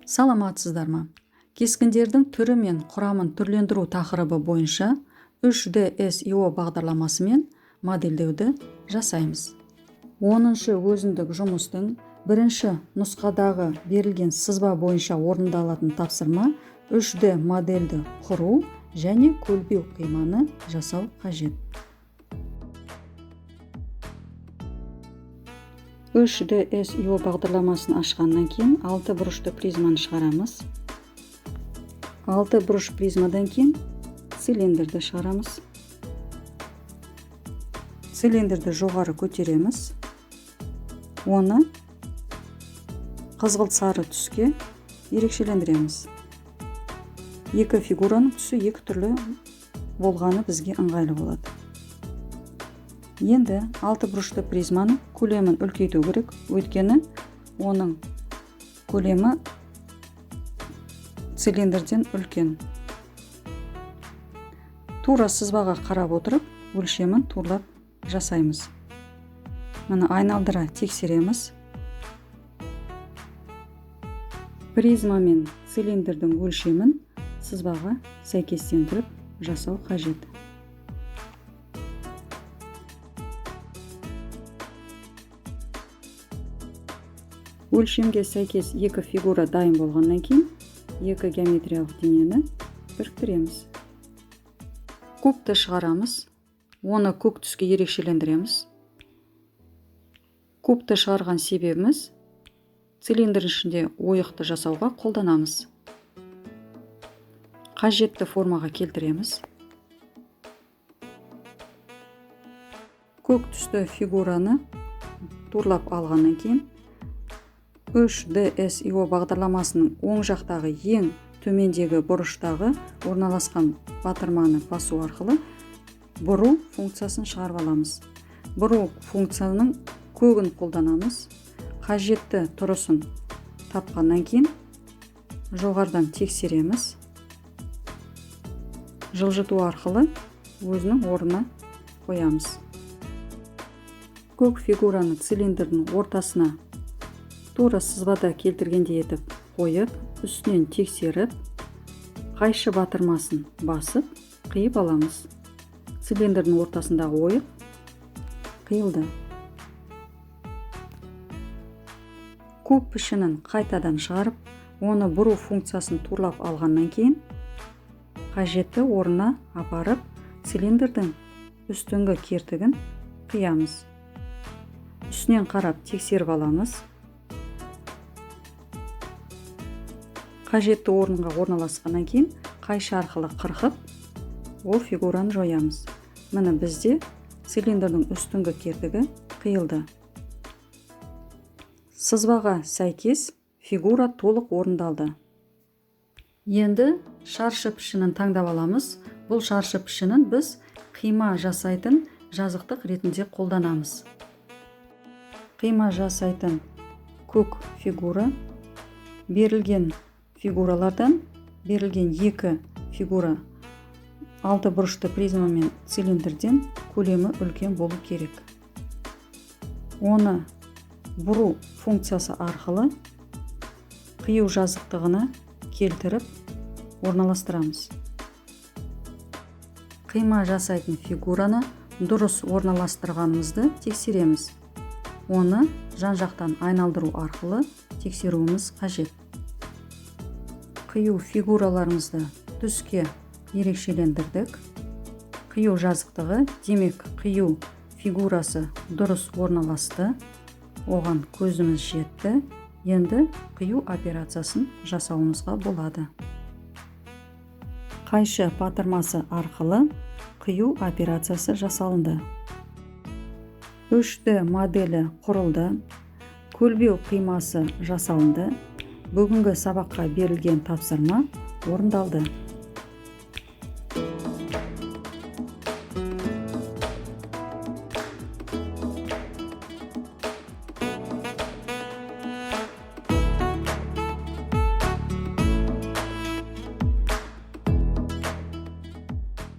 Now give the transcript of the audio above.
Саламатсыздар ма? Кескіндердің түрі мен құрамын түрлендіру тақырыбы бойынша 3D SEO бағдарламасымен модельдеуді жасаймыз. 10-шы өзіндік жұмыстың бірінші нұсқадағы берілген сызба бойынша орындалатын тапсырма 3D модельді құру және көлбеу қиманы жасау қажет. 3D SEO бағдарламасын ашқаннан кейін 6 бұрышты призманы шығарамыз. 6 бұрыш призмадан кейін цилиндрді шығарамыз. Цилиндрді жоғары көтереміз. Оны қызғылт сары түске ерекшелендіреміз. Екі фигураның түсі екі түрлі болғаны бізге ыңғайлы болады. Енді 6 бұрышты призманың көлемін үлкейту керек, өйткені оның көлемі цилиндрден үлкен. Тура сызбаға қарап отырып, өлшемін турлап жасаймыз. Міне айналдыра тексереміз. Призма мен цилиндрдің өлшемін сызбаға сәйкестендіріп жасау қажет. Өлшемге сәйкес екі фигура дайын болғаннан кейін екі геометриялық денені біріктіреміз. Кубты шығарамыз, оны көк түске ерекшелендіреміз. Кубты шығарған себебіміз цилиндр ішінде ойықты жасауға қолданамыз. Қажетті формаға келтіреміз. Көк түсті фигураны турлап алғаннан кейін 3D SEO бағдарламасының оң жақтағы ең төмендегі бұрыштағы орналасқан батырманы басу арқылы бұру функциясын шығарып аламыз. Бұру функцияның көгін қолданамыз. Қажетті тұрысын тапқаннан кейін жоғарыдан тексереміз. Жылжыту арқылы өзінің орнына қоямыз. Көк фигураны цилиндрдің ортасына тура сызбада келтіргендей етіп қойып, үстінен тексеріп, қайшы батырмасын басып, қиып аламыз. Цилиндрдің ортасындағы ойық қиылды. Куб пішінін қайтадан шығарып, оны бұру функциясын турлап алғаннан кейін қажетті орнына апарып, цилиндрдің үстіңгі кертігін қиямыз. Үстінен қарап тексеріп аламыз. Қажетті орынға орналасқаннан кейін қайшы арқылы қырқып, ол фигураны жоямыз. Міне бізде цилиндрдің үстіңгі кертігі қиылды. Сызбаға сәйкес фигура толық орындалды. Енді шаршы пішінін таңдап аламыз. Бұл шаршы пішінін біз қима жасайтын жазықтық ретінде қолданамыз. Қима жасайтын көк фигура берілген фигуралардан берілген екі фигура 6 бұрышты призма мен цилиндрден көлемі үлкен болу керек. Оны бұру функциясы арқылы қию жазықтығына келтіріп орналастырамыз. Қима жасайтын фигураны дұрыс орналастырғанымызды тексереміз. Оны жан-жақтан айналдыру арқылы тексеруіміз қажет. Қию фигураларымызды түске ерекшелендірдік. Қию жазықтығы, демек қию фигурасы дұрыс орналасты. Оған көзіміз жетті. Енді қию операциясын жасауымызға болады. Қайшы батырмасы арқылы қию операциясы жасалынды. 3D моделі құрылды. Көлбеу қимасы жасалынды. Бүгінгі сабаққа берілген тапсырма орындалды.